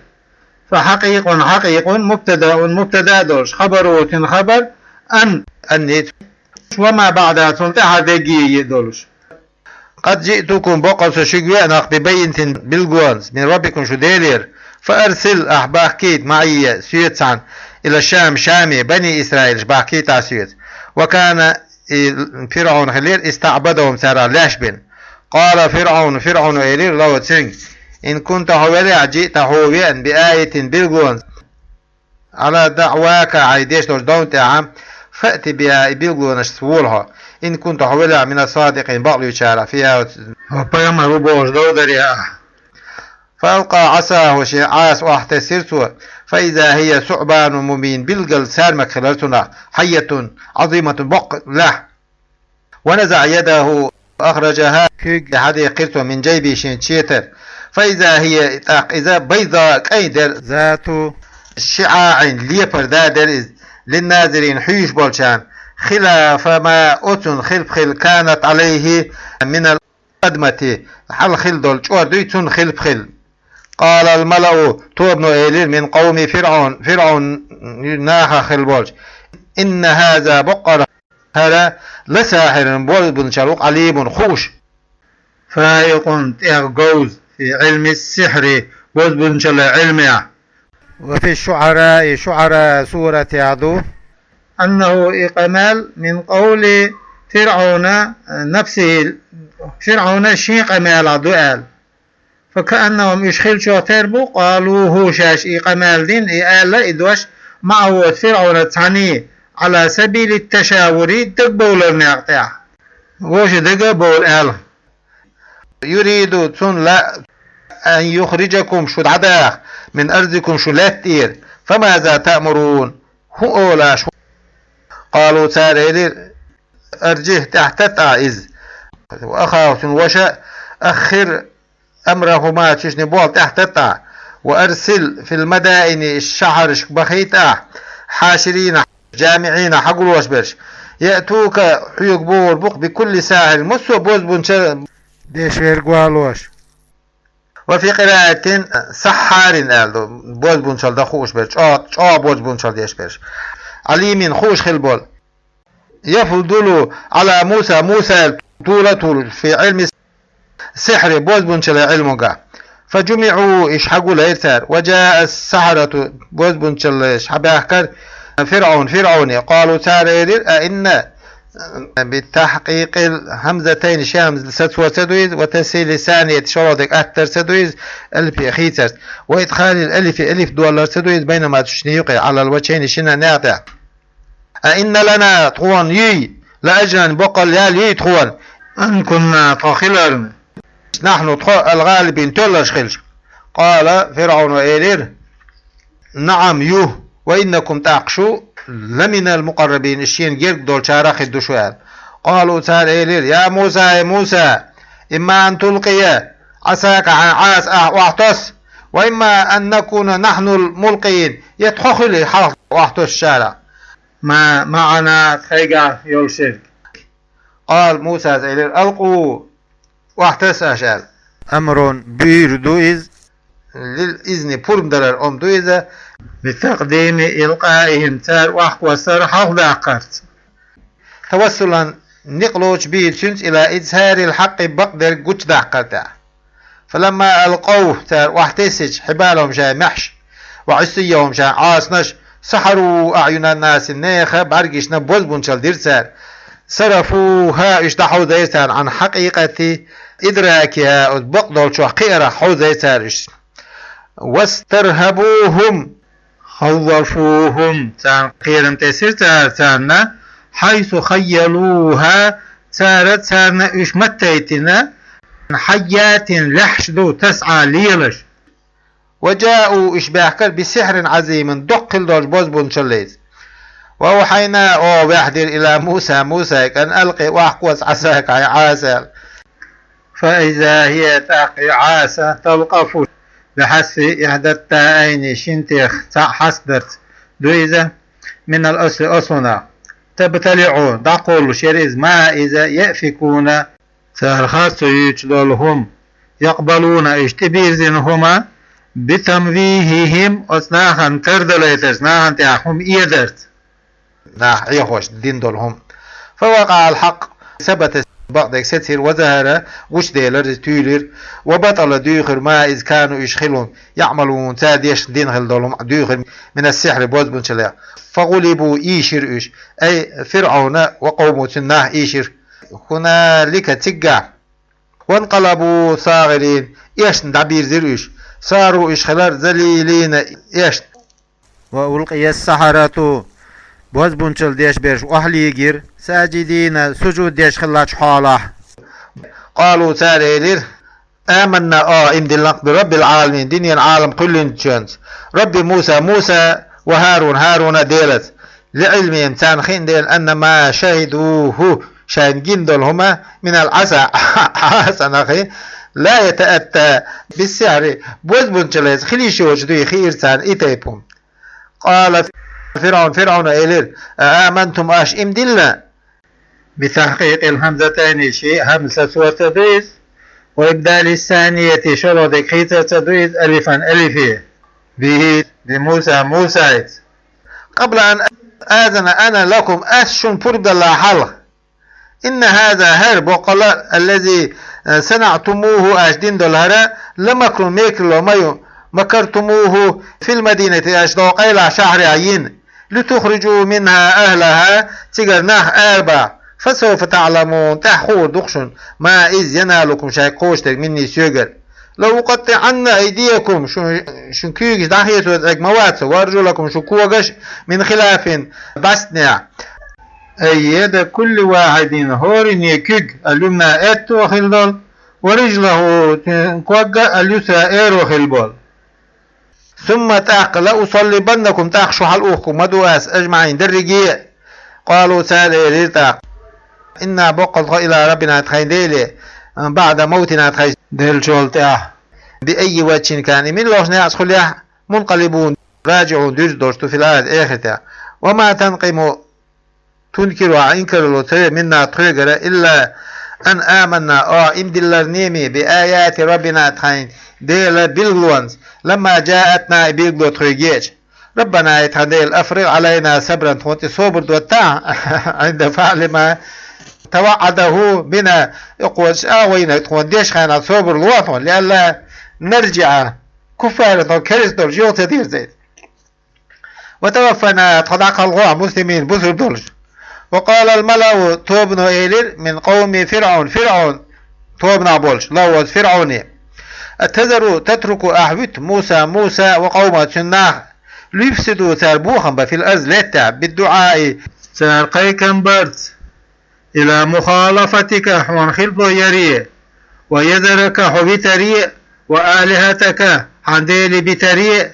فحقيق, حقيق مبتدأ, мубтада долуш, خبره, цуьнан хабар, أن, أني, وما بعدها, цунна тӀаьхьа дерриге а долуш. قد جئتكم, боккъал со шуьга веана, ببينة, билгалонца, من ربكم, шун Делера. فأرسل, ахь бахкийта, معي, соьца цхьаьна, إلى الشام, Шаме, بني إسرائيل, бахкийта ахь соьца. وكان, и ФирӀаун хилира, استعبدهم, царах леш бина. قال فرعون, ФирӀауно элира, له, цуьнга: إن كنت, хьо велахь, جئت, хьо веана, بآية, билгалонца, على دعواك, хьайн деш долчу довна тӀехь, فأت بها, и билгалонашца вола хьо, إن كنت, хьо велахь, من الصادقين, бакълуьйчарах, فيها, хьо пайхамар ву бохуш дов дарехь. فألقى عصاه, шен Ӏаса охьатесира цо, فإذا هي ثعبان مبين, билггал саьрмак хилира цунах, حية عظيمة, боккха лаьхьа. ونزع يده, أخرجها, куьйга хьадийхира цо, من جيبه, шен четар. فإذا هي, тӀаккха иза, بيضاء, кӀайн дара, ذات شعاع, лепар да дара иза, للناظرين, хьуьйсуш болчарна, خلاف ما, оцунна хилпа хилла, كانت عليه من القدمة, хьалха хилла долу чкъор дуй, цунна хилпа хилла. قال الملأ, тобано элира, من قوم فرعون, ФирӀаунан нахах хилла болчу: إن هذا, боккъара хӀара, لساحر, бозбунчалла ву-кх, عليم, хууш. فائق, тӀех говза, في علم السحر, бозбунчаллин Ӏилмехь. وفي الشعراء, ШуӀара суратехь ду, أنه, и къамел, من قول فرعون نفسه, ФирӀауна шен къамелехь ду аьлла. فكأنهم, уьш хиллачух тера бу, قالوه, шаьш и къамел дина, и аьлла, и дош, معه, ФирӀаунаца цхьаьна, على سبيل التشاور, дагабовларан некъа тӀехь. Вовшийн дага а бовла аьлла. يريد, цунна лаьа, أن يخرجكم, шу дӀадаха, من أرضكم, шун лаьтта тӀера. فماذا تأمرون, хӀун олу аш? قالوا, цара элира: أرجه, тӀаьхьататта ахь иза. وأخاه, цуьнан ваша, أخر أمرهما, цуьнан болх тӀаьхьататта ахь. وأرسل في المدائن, шахьаршка бахийта ахь, حاشرين, جامعين, хьагулбеш берш. يأتوك, хьоьга богӀур бу-кх, بكل ساحر, массо а бозбунчалла деш верг валош. وفي قراءة سحار аьлла ду, бозбунчалла дан хууш берш, чӀо-, чӀогӀа бозбунчалла деш берш. عليم, хууш хилла болу. يفضل على موسى, Мусал тула а туьллуш, في علم السحر, бозбунчаллин Ӏилманга. فجمعوا, уьш хьагулайра цара. وجاء السحرة, бозбунчаллаш хьабаьхкира, فرعون, ФирӀауне. قالوا, цара элира: أئن, بتحقيق الهمزتين, ши хӀамза сацор ца ду иза, وتسهيل الثانية, шоллагӀдерг аттар ца ду иза, алиф хийцарца, وإدخال الألف, алиф доллар ца ду иза, بينهما, цу шинна юкъе, على الوجهين, шина наькъа тӀа. أئن لنا, тхона юй, لأجرا, боккъал ял юй тхона, إن كنا, тхо хиларна, نحن, тхо, الغالبين, тоьлларш хилча. قال, ФирӀавно элира: نعم, ю, وإنكم, тӀаккха шу, لمن المقربين, шена герга долчарах хир ду шу, аьлла. قالوا, цара элира: يا موسى, хӀай Муса, إما أن تلقي عصاك, хьайн Ӏаса ахь охьатосс, وإما أن نكون نحن الملقين, е тхо хила хьалха охьатоссарах. ما معنا, тхайгахь йолуш ерг. قال, Мусас элира: ألقوا, охьатесса аша, аьлла. أمر, буьйр ду иза, للإذن, пурба даран омра ду иза, بتقديم إلقائهم, цара охьакоссар хьалхадаккхарца. توسلا, некъ лоцуш, به, цуьнца, إلى إظهار الحق, бакъдерг гучудаккхар тӀехь. فلما ألقوا, цара охьатессича, حبالهم, шайн маьхьаш, وعصيهم, шайн Ӏасанаш, سحروا أعين الناس, нехан бӀаьргашна бозбунчалла дира цара. صرفوها, уьш дӀахьовзийра царна, عن حقيقة إدراكها, оцу бакъдолчух кхиарах хьовзийра цара уьш. واسترهبوهم, خوفوهم, царна кхерам тесира цара царна, حيث خيلوها, цара царна уьш маттайтина, حيات, лаьхьаш ду, تسعى, лелаш. وجاءوا, уьш баьхкира, بسحر عظيم, доккха хила долчу бозбунчаллица. وأوحينا, оха ваьхьа дира, إلى موسى, Мусайга, أن ألق, охьакосса, عصاك, хьайн Ӏаса, аьлла. فإذا هي, тӀаккха и Ӏаса, تلقف, بحذف إحدى التائين, шина тех цхьаъ хьаст дарца ду иза, من الأصل, аслунах, تبتلع, дӀакхоллуш яра иза, ما, иза, يأفكون, цара харцо юьйцуш долу хӀума, يقبلون, уьш тӀебирзина хӀума, بتمويههم, оцу нахана тардалайтарца, нахана тӀехь хӀума эдарца. Нах Ӏехош дина долу хӀума. فوقع الحق, сабат, бакъдерг сецира, وظهر, гучуделира иза, туьйлира, وبطل, дуьйхира, ما, иза, كانوا, уьш хилла хӀума, يعملون, цара деш дина хилла долу хӀума дуьйхира, من السحر, бозбунчаллех. فغلبوا, ийшира уьш, أي فرعون وقومه, цуьнан нах ийшира. هنالك, циггахь. وانقلبوا صاغرين, эшна дӀабирзира уьш. صاروا, уьш хилира, ذليلين, эшна. وألقي السحرة, бозбунчалла деш берш охьалигира, ساجدين, сужуд деш хиллачу хьолахь. قالوا, цара элира: آمنا, оха ийман диллина-кх, برب العالمين, дуьненан Ӏалам кхоьллинчуьнца, رب موسى, Муса, وهارون, ХӀаруна Делаца. لعلمهم, царна хиъна дела, أن ما شهدوه, шайна гина долу хӀума, من العصا, Ӏасанах, لا يتأتى بالسحر, бозбунчаллица хила йиш йоцуш дуй хиира царна и тайпа хӀума. قال فرعون, ФирӀавна элира: أآمنتم, аша ийман диллина? بتحقيق الهمزتين, ши хӀамза сацор ца ду иза, وإبدال الثانية, шолгӀа дерг хийцар ца ду иза, ألفا, алифе, به, بموسى, Мусайца. قبل أن آذن أنا لكم, ас шуна пурба даллале хьалха. إن هذا, хӀара боккъала, الذي صنعتموه, аша дина долу хӀара, لمكر, мекарло ма ю, مكرتموه في المدينة, аша догӀу къайлахь шахьарехь йина, لتخرجوا منها أهلها, цигара нах арабахьа. فسوف تعلمون, тӀаьхьа хуур ду-кх шуна, ما, иза, ينالكم, шайга кхочушдерг, مني, соьгара. لأقطعن أيديكم, шун, шун куьйгаш дӀахецо цӀерга ма вац со, وأرجلكم, шун когаш, من خلاف, бӀаьстенехь. أي يد كل واحد, хӀораннан куьг, اليمنى, аьтто хила долу, ورجله, ког, اليسرى, эро хила болу. ثم, тӀаккха, لأصلبنكم, тӀаккха шу хьалаухкург ма ду ас, أجمعين, дерриге а. قالوا, цара элира тӀаккха: إنا, боккъал тхо, إلى ربنا, тхайн Деле, بعد موتنا, тхайн деллачул тӀаьхьа, بأي وجه كان, муьлхачу некъаца хуьлехь, منقلبون, راجعون, дуьрзуш долуш ду, في الآخرة, эхартехь. وما تنقم, تنكر, ахь инкарло ца йо, منا, тхоьгара, إلا أن آمنا, оха ийман диллинарг ма ду, بآيات ربنا, тхайн Делан билгалонца, لما جاءتنا, и билгало тхоьга еъча. ربنا, ай тхан Дела, أفرغ علينا صبرا, тхуна тӀе собар доттахьа, عند فعل ما توعدته بنا, и кхо чӀагӀо вайнарг тхуна дечу хенахь собар лохьа тхуна, لئلا نرجع كفارا, тхо керста долуш юха ца дерзийта. وتوفنا, тхо дӀакхалхахьа, مسلمين, бусург долуш. وقال الملأ, тобано элира, من قوم فرعون, ФирӀавн тобанехь болчу, лаьттахь ФирӀавне: أتذر, تترك, ахьа вуьту Муса, Муса, وقومه, цуьнан нах, ليفسدوا, цара бохам бан, في الأرض, лаьттахь, بالدعاء, цара кхайкхам барца, إلى مخالفتك, хьуна хилла яре, ويذرك, хьо витаре, وآلهتك, хьан дела битаре,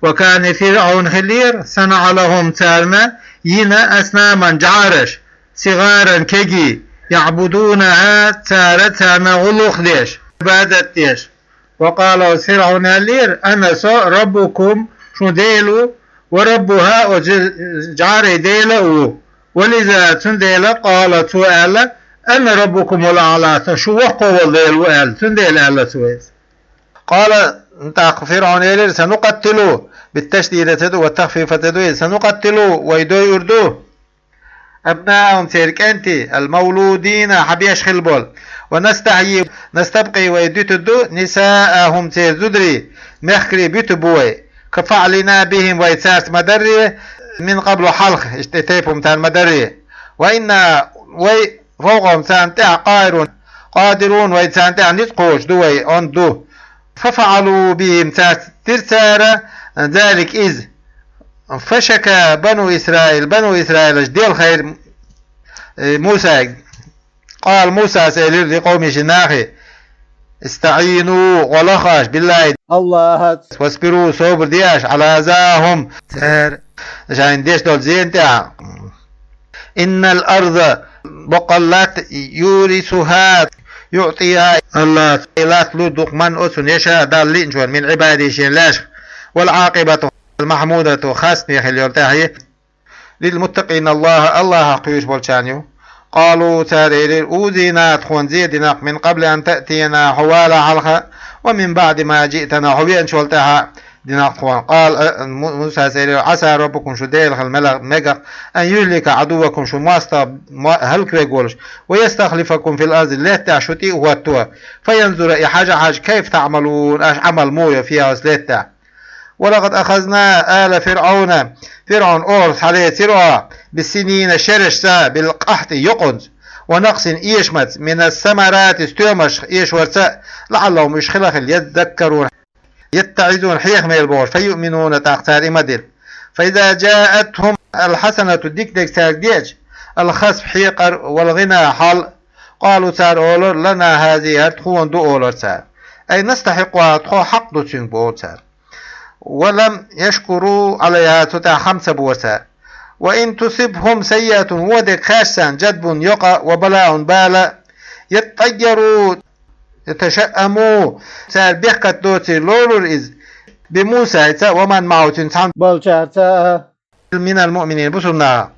وكان فرعون, хиллера, صنع لهم, царна йина, أصناما, жӀараш, صغارا, кегий, يعبدونها, цара царна гӀуллакх деш, Ӏибадат деш. وقال, оцу ФирӀавна аьллера: أنا, со, ربكم, шун Дела ву, ورب هؤلاء, оцу жӀарийн Дела а ву. ولذا, цундела, قال, цо аьлла: أنا ربكم الأعلى, со шу воккхах волу Дела ву аьлла, цундела аьлла цо иза. قال, тӀаккха ФирӀавна элира: سنقتل, بالتشديد ца ду, والتخفيف ца ду иза, سنقتل, вай дойур ду, أبناءهم, церан кӀентий, المولودين, хьан беш хилла болу, ونستحيي, نستبقي, вай дуьтур ду, نساءهم, церан зударий, мехкарий буьтур бу вай, كفعلنا بهم, вай цаьрца ма-дарра, من قبل, хьалха, иштта тайпа хӀума царна ма-дарра. وإنا, вай, فوقهم, царна тӀехь, قاهرون, قادرون, вай царна тӀехь ницкъ кхочуш ду, вай онда ду. ففعلوا بهم, цаьрца дира цара, ذلك, иза. فشكا بنو إسرائيل, бану Исраилаша делхийра, э, Мусайга. قال, Мусас элира, لقومه, шен нахе: استعينوا, гӀо лаха аша, بالله, АллахӀаца, واصبروا, собар де аша, على أذاهم, цара шайна деш долчу зенна тӀехь. إن الأرض, боккъал латта, يرثها, يعطيها, АллахӀа и латта лур ду-кх, من, оцунна, يشاء, Далла лиъначунна, من عباده, шен лаьшка, والعاقبة, المحمودة, хастаме хилла йолу тӀаьхье, للمتقين, АллахӀ, АллахӀах кхоьруш болчарна ю. قالوا, цара элира: أوذينا, тхуна зе дина-кх, من قبل أن تأتينا, хьо валахь хьалха, ومن بعد ما جئتنا, хьо веанчул тӀаьхьа дина-кх тхуна. قال, а, Му-, Мусас элира: عسى ربكم, шун Дела хила мела-, мега-кх, أن يهلك عدوكم, шун мостагӀа мо-, хӀаллаквеш волуш, ويستخلفكم في الأرض, лаьттахь шу тӀе а хӀотто, فينظر, и хьажа-хьажа, كيف تعملون, аша Ӏамал муха йо фиха оцу лаьттахь. ولقد أخذنا آل فرعون, ФирӀавнан охӀла схьалецира оха, بالسنين, шерашца, بالقحط, юкъанца, ونقص, эшамца, من الثمرات, стоьмаш эшорца, لعلهم, уьш хила хилла, يذكرون, يتعظون, хьехамелла бохуш, فيؤمنون, тӀаккха цара и ма-дилла. فإذا جاءتهم الحسنة, дика дерг цаьрга деача, الخسف, хьекъар, والغنى, хьал, قالوا, цара олура: لنا هذه, хӀара тхуна ду, олура цара. أي نستحقها, тхо хьакъ ду цуьнга, бохура цара. ولم يشكروا عليها, цу тӀехь хам ца бора цара. وإن تصبهم سيئة, вон дерг кхаьчча царна, جدب, йокъа, وبلاء, бала, يطيروا, يتشأموا, цара бехкат доций лорура иза, بموسى, ومن معه, цуьнца цхьаьна болчаьрца, من المؤمنين, бусулба наха.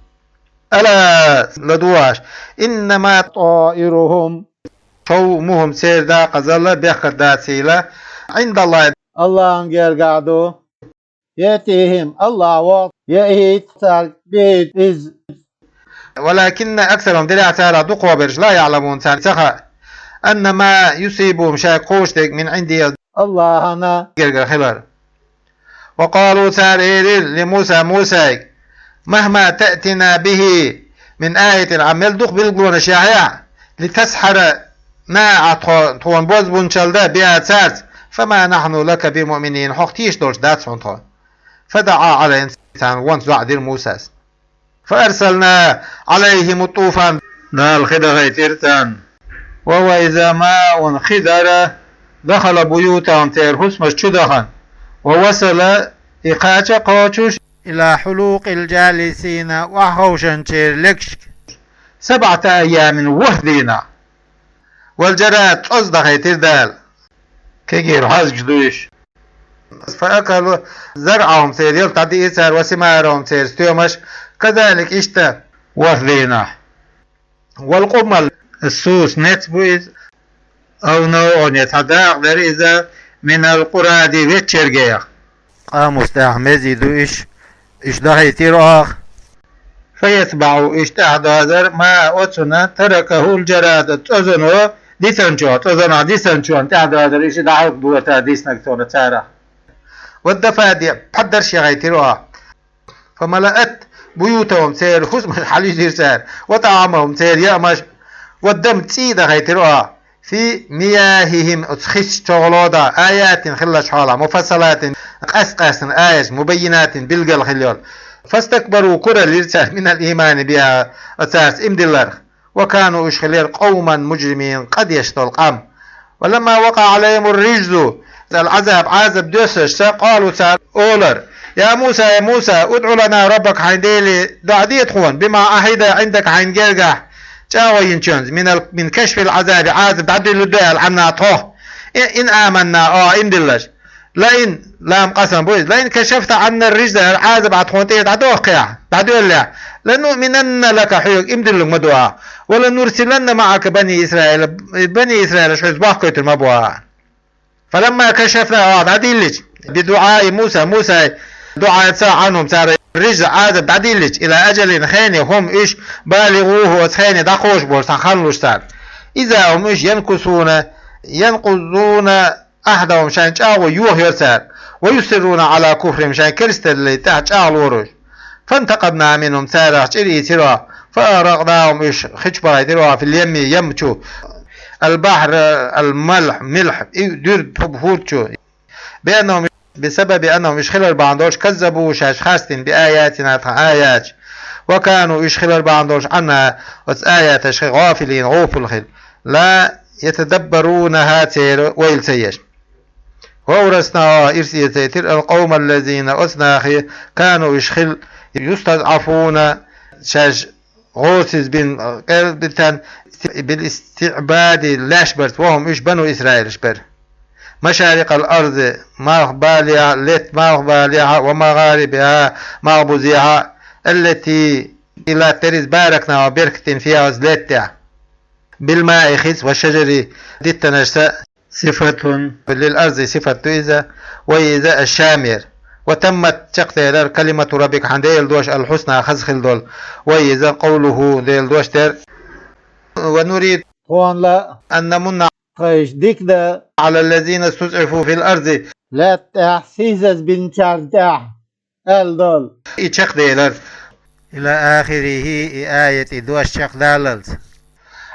ألا, ладугӀу аша, إنما طائرهم, шовзткъа хӀума церан дакъазалла, бехкат доцийла, عند الله, АллахӀан гергахь ду. يأتيهم, АллахӀ воху, яхӀийту цаьрга, به, иза. ولكن أكثرهم, делахь царах дукхахберш, لا يعلمون, царна ца хаьа, أن ما يصيبهم, шайга кхочуш дерг, من عنده, АллахӀан гергара хилар. وقالوا, цара элира, لموسى, Мусайга: مهما تأتنا به من آية, Ӏа мел дукха билгалонаш яхьехь, لتسحرنا, Ӏа тхо-, тхуна бозбунчалла дан, بها, цаьрца, فما نحن لك بمؤمنين, хьох тешаш долуш дац хьуна тхо. فدعا عليهم, царна вон зуьнца дӀадира Мусас. فأرسلنا عليهم الطوفان, Дала хи дахийтира царна. وهو إذا ماء, хи дара, دخل بيوتهم, церан хӀусамаш чу дахана. ووصل, и кхача а кхочуш, إلى حلوق الجالسين, охьаховшинчеран легашка. سبعة أيام, ворхӀ дийнахь. والجراد, цӀоз дахийтира Дала. Кегийра хьоьзуш ду уьш. فأكلوا زرعهم, церан ялта дӀадиира цара, وثمارهم, церан стоьмаш, كذلك, иштта, ворхӀ дийнахь. والقمل, суса нец бу иза, أو نوع, я цхьа дакъа дара иза, من القراد, веччаргех. Къамус тӀехь мезий ду уьш, уьш дахийтира оха. فيتبع, уьш тӀаьхьадозура, ما, оцунна, تركه الجراد, цӀозано дисинчух, цӀозанах дисинчунна тӀаьхьадозура, уьш дӀахьалхадора цара диснарг цунна царах. والضفادع, пхьаддарш яхийтира оха. فملأت بيوتهم церан хӀусамаш хьалйизира цара, وطعامهم церан яамаш, والدم цӀий а дахийтира оаха, في مياههم оцу хица чӀогӀа лода, آيات хиллачу хьолахь, مفصلات къаьст-къаьстина аяташ, مبينات билггал хилла йолу. فاستكبروا куралла йира цара من الإيمان بها оцаьрца иман дилларх. وكانوا уьш хиллера قوما مجرمين къа деш долу къам. ولما وقع عليهم الرجز العذاب Ӏазап доьссича, قالوا цара олура: يا موسى, я Муса, ادع لنا ربك хьайн Деле доӀа де тхуна, بما عهد عندك хьайна гергахь чӀагӀо йинчуьнца, من ال من كشف العذاب Ӏазап дӀадиллур ду аьлла Ӏанна тхо, إن آمنا оха иман диллаш. لئن, لام قسم бу иза, لئن كشفت عنا الرجز Ӏазап ахь тхуна тӀера дӀадохкехь, дӀадоьллехь, لنؤمنن لك хьоьга иман диллург ма ду ахь, ولنرسلن معك بني إسرائيل Бани Исраилаш хьоьца бохкуьйтур ма бу ахь. فلما كشفنا оха дӀадиллича, بدعاء موسى Мусай доӀаца, عنهم цара الرجز Ӏазап дӀадиллича, إلى أجل хене, هم уьш بالغوه оцу хене дӀакхочуш болуш цхьа хан луш цара, إذا هم уьш ينكثون ينقضون عهدهم шайн чӀагӀо йохайора цара, ويصرون على كفرهم шайн керстаналлин тӀехь чӀагӀлоруш. فانتقمنا منهم царах чӀир ийцира оха, فأغرقناهم уьш хи чу бахийтира оха, في اليم ям чу, البحر الملح ملح и дуьрда хӀу хӀорда чу, بأنهم بسبب أنهم уьш хилар бахьана долуш, كذبوا шаьш харцдина بآياتنا тхан аяташ, وكانوا уьш хилар бахьана долуш, عنها оцу аяташхи, غافلين гӀопал хилла, لا يتدبرونها церан ойла ца еш. وأورثنا оха ирс эцийтира القوم الذين оцу нахе, كانوا уьш хилла يستضعفون шаьш гӀоциза бина, кӀелбитан, بالاستعباد леш барца, وهم уьш بنو إسرائيلаш бара. مشارق الأرض малхбалехьа, лет малхбалехьа, ومغاربها малхбузехьа, التي и латта дерриза باركنا оха беркат дина فيها оцу летта тӀехь, بالماء хица, والشجر диттанашца, صفة للأرض сифат ду иза, وهي иза الشامر. وتمت чекхделира كلمة ربك хьан Делан дош الحسنى хаза хилла долу, وهي иза قوله Делан дош дерг. ونريد тхуна ла أن نمن кхайша дика дан على الذين استضعفوا في الأرض лаьтта тӀехь сийсаз бинчарна тӀехь аьлла долу. И чекхделира إلى آخره и аят, и дош чекхдаллалц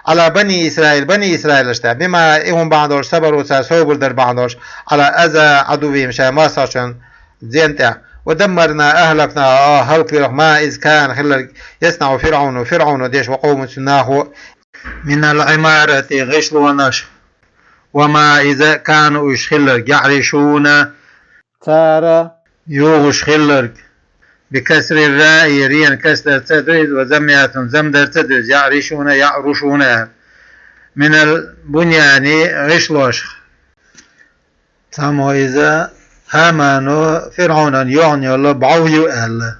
على بني إسرائيل Бани Исраилаш тӀехь, بما и хӀума бахьана долуш صبروا цара собар дар бахьана долуش على أذى عدوهم шайн мостагӀчун зен тӀехь. ودمرنا أهلكنا оха хӀаллаквира ما иза كان хилларг يصنع فرعون ФирӀауно деш وقومه цуьнан нахо من العمارة гӀишлонаш, وما иза كانوا уьш хилларг يعرشون цара юхуш хилларг. بكسر الراء рен касрдарца ду иза, وضمها зам дарца ду иза, يعرشون يعرشون аьлла. من البنيان гӀишлошх. Цхьаммо иза ХӀамано ФирӀаунан йоӀана йолу бӀов ю аьлла.